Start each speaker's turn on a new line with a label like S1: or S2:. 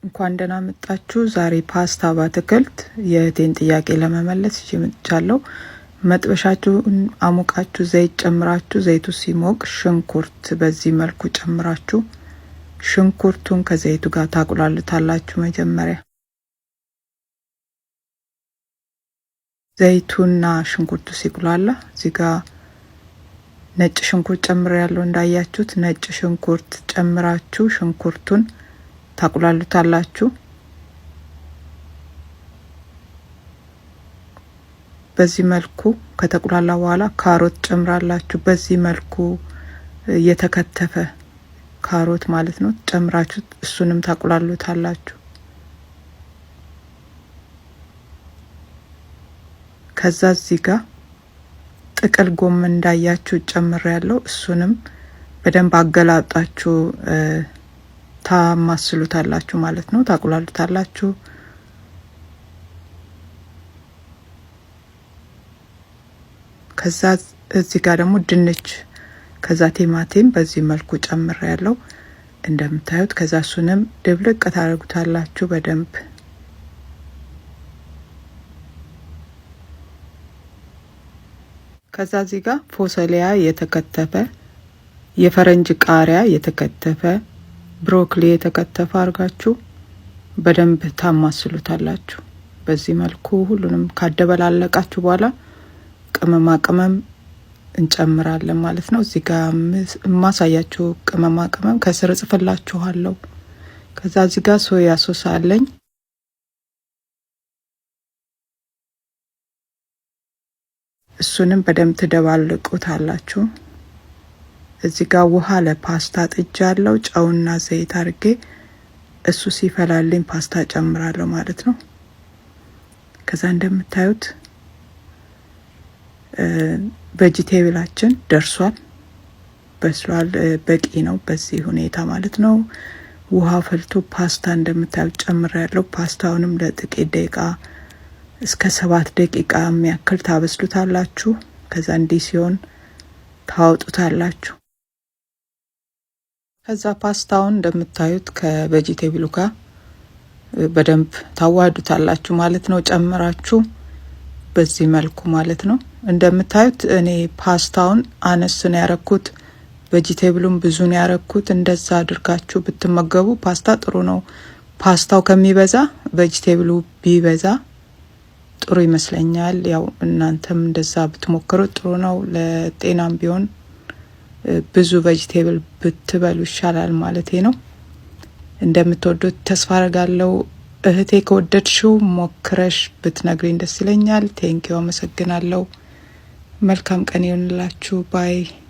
S1: እንኳን ደህና መጣችሁ። ዛሬ ፓስታ በአትክልት የእህቴን ጥያቄ ለመመለስ ይዤ መጥቻለሁ። መጥበሻችሁን አሙቃችሁ ዘይት ጨምራችሁ ዘይቱ ሲሞቅ ሽንኩርት በዚህ መልኩ ጨምራችሁ ሽንኩርቱን ከዘይቱ ጋር ታቁላሉታላችሁ። መጀመሪያ ዘይቱና ሽንኩርቱ ሲቁላላ እዚህ ጋር ነጭ ሽንኩርት ጨምሬ ያለው እንዳያችሁት ነጭ ሽንኩርት ጨምራችሁ ሽንኩርቱን ታቁላሉታላችሁ። በዚህ መልኩ ከተቁላላ በኋላ ካሮት ጨምራላችሁ። በዚህ መልኩ የተከተፈ ካሮት ማለት ነው ጨምራችሁ እሱንም ታቁላሉታላችሁ። ከዛ እዚህ ጋር ጥቅል ጎመን እንዳያችሁ ጨምር ያለው እሱንም በደንብ አገላብጣችሁ ታማስሉታላችሁ ማለት ነው፣ ታቁላሉታላችሁ። ከዛ እዚህ ጋር ደግሞ ድንች ከዛ ቲማቲም በዚህ መልኩ ጨምር ያለው እንደምታዩት። ከዛ እሱንም ድብልቅ ታደርጉታላችሁ በደንብ። ከዛ እዚህ ጋር ፎሰሊያ የተከተፈ፣ የፈረንጅ ቃሪያ የተከተፈ፣ ብሮኮሊ የተከተፈ አድርጋችሁ በደንብ ታማስሉታላችሁ። በዚህ መልኩ ሁሉንም ካደበላለቃችሁ በኋላ ቅመማ ቅመም እንጨምራለን ማለት ነው። እዚህ ጋር የማሳያችሁ ቅመማ ቅመም ከስር እጽፍላችኋለሁ። ከዛ እዚህ ጋር soya sauce አለኝ። እሱንም በደንብ ትደባልቁታላችሁ። እዚህ ጋር ውሃ ለፓስታ ጥጃለሁ። ጨውና ዘይት አድርጌ እሱ ሲፈላልኝ ፓስታ ጨምራለሁ ማለት ነው። ከዛ እንደምታዩት vegetable ኣችን ደርሷል፣ በስሏል። በቂ ነው በዚህ ሁኔታ ማለት ነው። ውሃ ፈልቶ ፓስታ እንደምታዩት ጨምሬያለሁ። ፓስታውንም ለጥቂት ደቂቃ እስከ 7 ደቂቃ የሚያክል ታበስሉታላችሁ። ከዛ እንዲህ ሲሆን ታወጡታላችሁ። ከዛ ፓስታውን እንደምታዩት ከ vegetable ኡ ጋር በደንብ ታዋህዱታላችሁ ማለት ነው። ጨምራችሁ በዚህ መልኩ ማለት ነው። እንደምታዩት እኔ ፓስታውን አነስ ነው ያረኩት፣ vegetable ኡን ብዙ ነው ያረኩት። እንደዛ አድርጋችሁ ብትመገቡ ፓስታ ጥሩ ነው። ፓስታው ከሚበዛ vegetable ኡ ቢበዛ ጥሩ ይመስለኛል። ያው እናንተም እንደዛ ብትሞክሩ ጥሩ ነው። ለጤናም ቢሆን ብዙ vegetable ብትበሉ ይሻላል ማለቴ ነው። እንደምትወዱት ተስፋ አረጋለሁ። እህቴ ከወደድሽው ሞክረሽ ብትነግሪኝ ደስ ይለኛል። Thank you፣ አመሰግናለሁ። መልካም ቀን ይሁንላችሁ። Bye።